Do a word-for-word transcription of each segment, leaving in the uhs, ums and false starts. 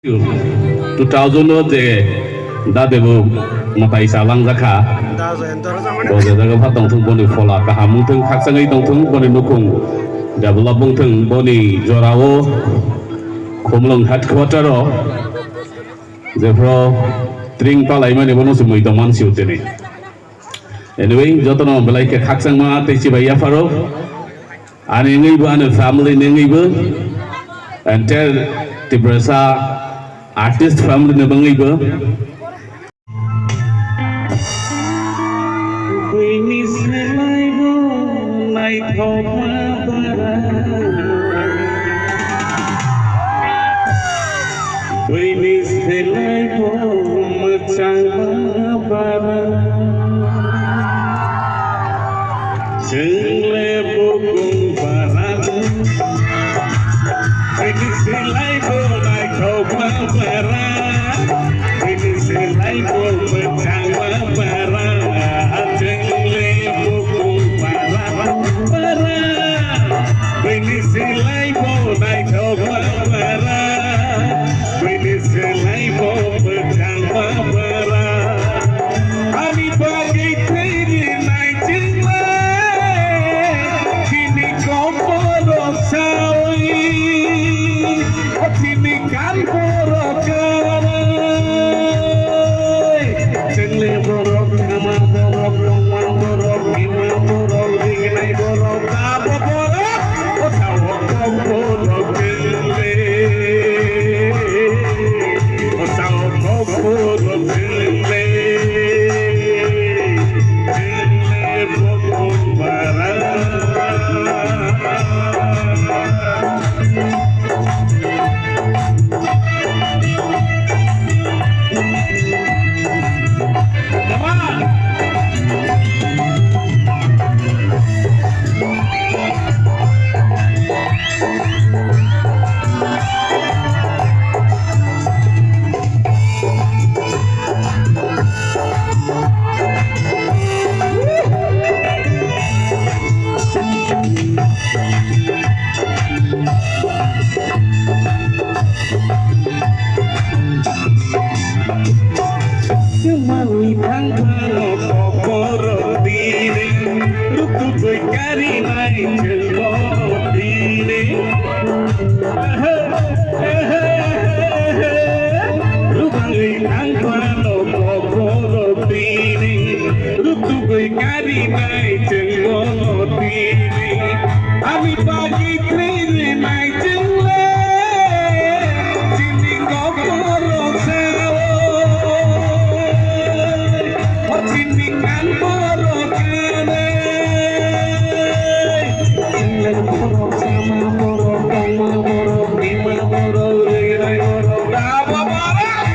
Two thousand o je dade bo mwtai chalangjak kha. Bo je jaga pha tongthung, boni phola kaham wngthung, khakchangwi tongthung, boni nukhung develop wngthung, boni jorao Khumlwng headquarter o jephru tring palaimani bono se mui tongman sio tini. Anyway, jotono belai khe khakchangma tei chibai yapharo. Ani wngwi bo, ani family ni wngwi bo, entire Tiprasa artist family ni wngwi bo. Buini selai bo naithokma bara. Buini selai bo mwchangma bara. Chwng le bukung bara. Buini selai bo naithokma bara. Buini selai bo mwchangma bara. Chwng le bukung bara, bara. Buini selai bo naithokma bara. Buini selai bo mwchangma bara. Ani bagwi thwi rinai chwng le. Chini koporok sawi, chini kan borok kanai. Chwng le borok, kama borok, tongma borok, bima borok, rignai borok, abo borok, o sao kok borok chwng le. O sao kok borok chwng le. Chwng le bokong bara. Kwmawi thang phano koborok tini, rukugwi karinai chwngno tini. Rukugwi thang phano koborok tini, rukugwi karinai chwngno tini. Ani bagwi thwi rinai chwng le, chini koborok sao, o chini kan borok kanai. Chwng le borok sama borok, tongma borok, bima borok, rinai borok, abo borok.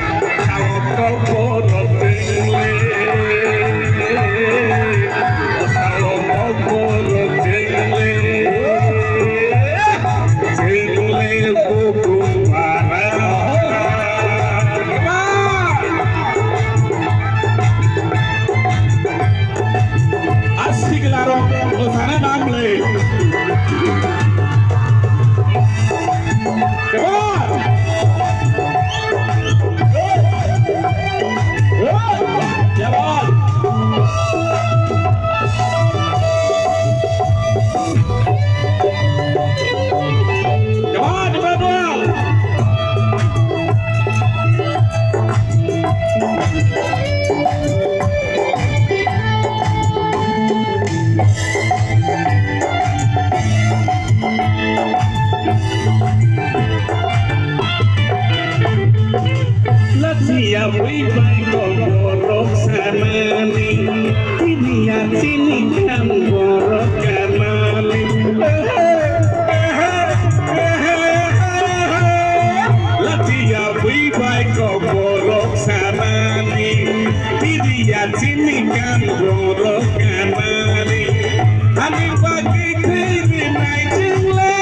Asik larok, o sana namle. Lachiya bui bai kok borok sanani, tini ya chini kan borok kanani. Lachiya bui bai kok borok sanani, tini ya chini kan borok kanani. Ani bagwi thwi rinai chwng le,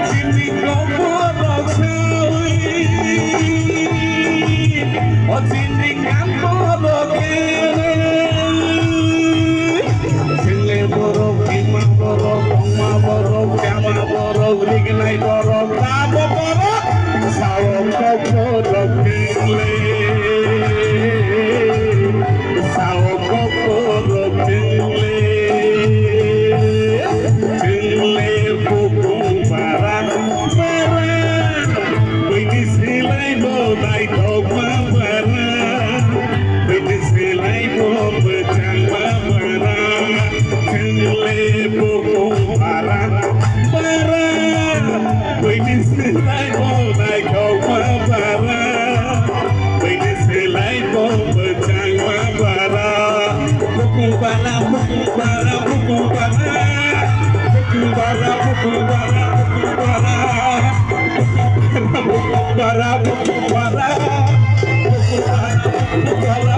chini koborok sawi, o chini kan borok kanai. Chwng le borok, bima borok, tongma borok, chama borok, rignai borok, tamo borok, sao Kokborok chwngle, sao kokborok chwngle, chwngle bukung bara, bara, buini silai bo naithokma bara, buini silai bo bwchangma bara, chwngle bukung bara, bara, buini silai bo naithokma bara. Buini silai bo bwchangma bara. Bukung bara, bukung bara, bukung bara. Bukung bara, bukung bara, bukung bara. Bukung bara, bukung bara. Bukung bara,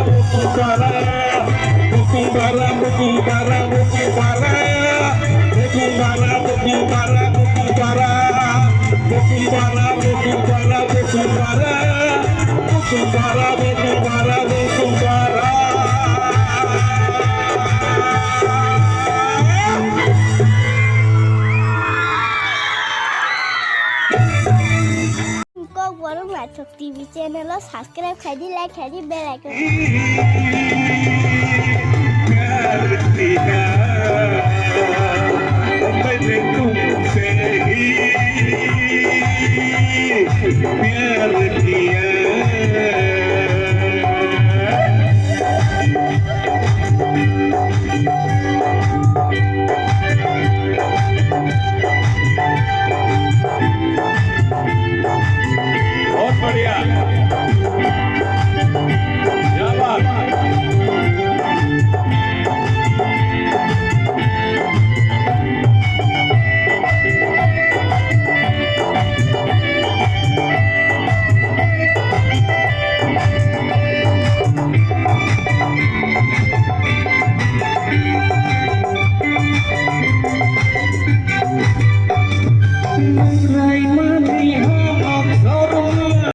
bukung bara, bukung bara. Bukung bara, bukung bara, bukung bara. Bukung bara, bukung bara, bukung bara. Bukung bara, bukung bara, bukung bara. Bukung bara, bukung bara, bukung bara. Kokborok Naithok T V channel o subscribe khaidi, like khaidi, bell icon. प्यार किया, मैंने तुमसे ही प्यार किया। बहुत बढ़िया।